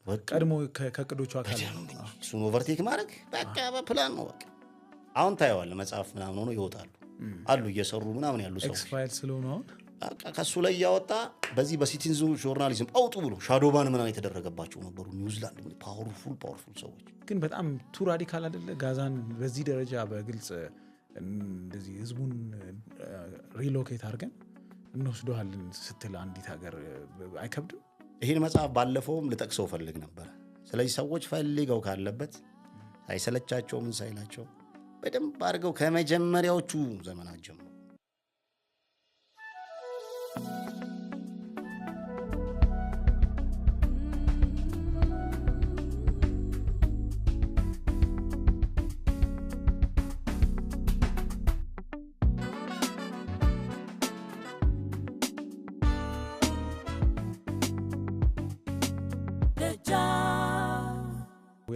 ወጡ። ቀድሞ ከእቅዶቹ አካል ነው። እሱን overtake ማድረግ በቃ በፕላን ነው። በቃ አሁን ታየዋለህ፣ መጽሐፍ ምናምን ሆኖ ይወጣሉ አሉ እየሰሩ ምናምን ያሉ ሰዎች። X file ስለሆኑ አሁን። በቃ ከሱ ላይ እያወጣ በዚህ በ citizen journalism አውጡ ብሎ shadow ban ምናምን የተደረገባቸው ነበሩ። ኒውዚላንድ powerful powerful ሰዎች። ግን በጣም too radical አይደለ? ጋዛን በዚህ ደረጃ በግልጽ እንደዚህ ህዝቡን relocate አድርገን እንወስደዋለን ስትል አንዲት ሀገር አይከብድም? ይህን መጽሐፍ ባለፈውም ልጠቅሰው ፈልግ ነበረ። ስለዚህ ሰዎች ፈልገው ካለበት ሳይሰለቻቸው ምን ሳይላቸው በደንብ አድርገው ከመጀመሪያዎቹ ዘመናት ጀምሮ።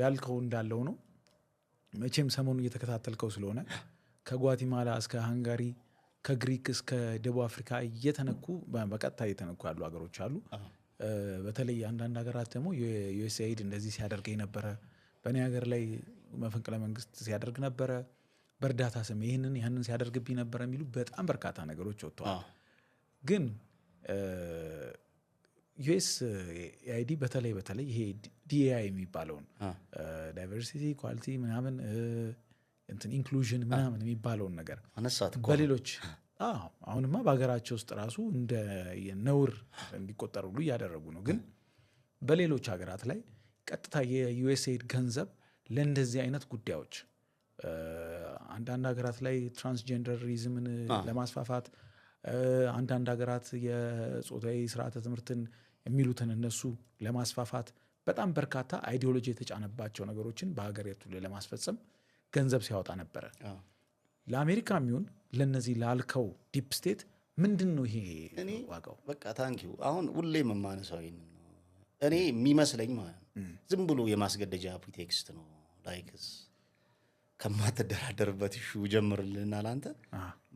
ያልከው እንዳለው ነው። መቼም ሰሞኑ እየተከታተልከው ስለሆነ ከጓቲማላ እስከ ሃንጋሪ፣ ከግሪክ እስከ ደቡብ አፍሪካ እየተነኩ፣ በቀጥታ እየተነኩ ያሉ ሀገሮች አሉ። በተለይ አንዳንድ ሀገራት ደግሞ ዩኤስኤይድ እንደዚህ ሲያደርግ ነበረ፣ በእኔ ሀገር ላይ መፈንቅለ መንግስት ሲያደርግ ነበረ፣ በእርዳታ ስም ይህንን ያንን ሲያደርግብኝ ነበረ የሚሉ በጣም በርካታ ነገሮች ወጥተዋል። ግን ዩኤስ ኤአይዲ በተለይ በተለይ ይሄ DEI የሚባለውን diversity, equality ምናምን እንትን inclusion ምናምን የሚባለውን ነገር አነሳት እኮ። በሌሎች አሁንማ በሀገራቸው ውስጥ ራሱ እንደ ነውር እንዲቆጠር ሁሉ እያደረጉ ነው። ግን በሌሎች ሀገራት ላይ ቀጥታ የዩኤስኤድ ገንዘብ ለእንደዚህ አይነት ጉዳዮች፣ አንዳንድ ሀገራት ላይ transgenderism ን ለማስፋፋት፣ አንዳንድ ሀገራት የጾታዊ ስርዓተ ትምህርትን የሚሉትን እነሱ ለማስፋፋት፣ በጣም በርካታ ideology የተጫነባቸው ነገሮችን በሀገሪቱ ላይ ለማስፈጸም ገንዘብ ሲያወጣ ነበረ። ለአሜሪካ የሚሆን ለእነዚህ ላልከው deep state ምንድን ነው ይሄ እኔ ዋጋው? በቃ thank you። አሁን ሁሌ የማነሳው ይሄንን ነው። እኔ የሚመስለኝ ማለት ነው ዝም ብሎ የማስገደጃ pretext ነው። Like ከማትደራደርበት issue ጀምርልናል አንተ፣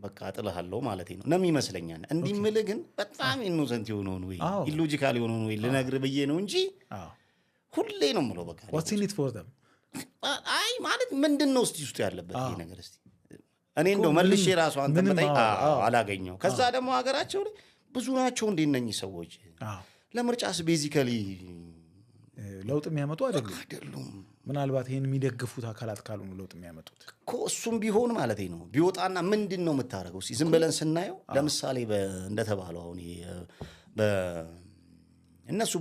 በቃ እጥልሃለሁ ማለት ነው ነው የሚመስለኛል። እንዲህ የምልህ ግን በጣም innocent የሆነውን ወይ illogical የሆነውን ወይ ልነግርህ ብዬ ነው እንጂ ሁሌ ነው የምለው በቃ። What's in it for them? አይ ማለት ምንድን ነው እስቲ ውስጡ ያለበት ይሄ ነገር? እስቲ እኔ እንደው መልሼ ራሱ አንተ ምንም መጠይቅ አላገኘው። ከዛ ደግሞ ሀገራቸው ላይ ብዙ ናቸው እንዴ እነኚህ ሰዎች? ለምርጫስ basically ለውጥ የሚያመጡ አይደሉም። አይደሉም። ምናልባት ይህን የሚደግፉት አካላት ካልሆኑ ለውጥ የሚያመጡት። እኮ እሱም ቢሆን ማለት ነው ቢወጣና ምንድን ነው የምታደርገው? እስኪ ዝም ብለን ስናየው ለምሳሌ እንደተባለው አሁን ይሄ እነሱ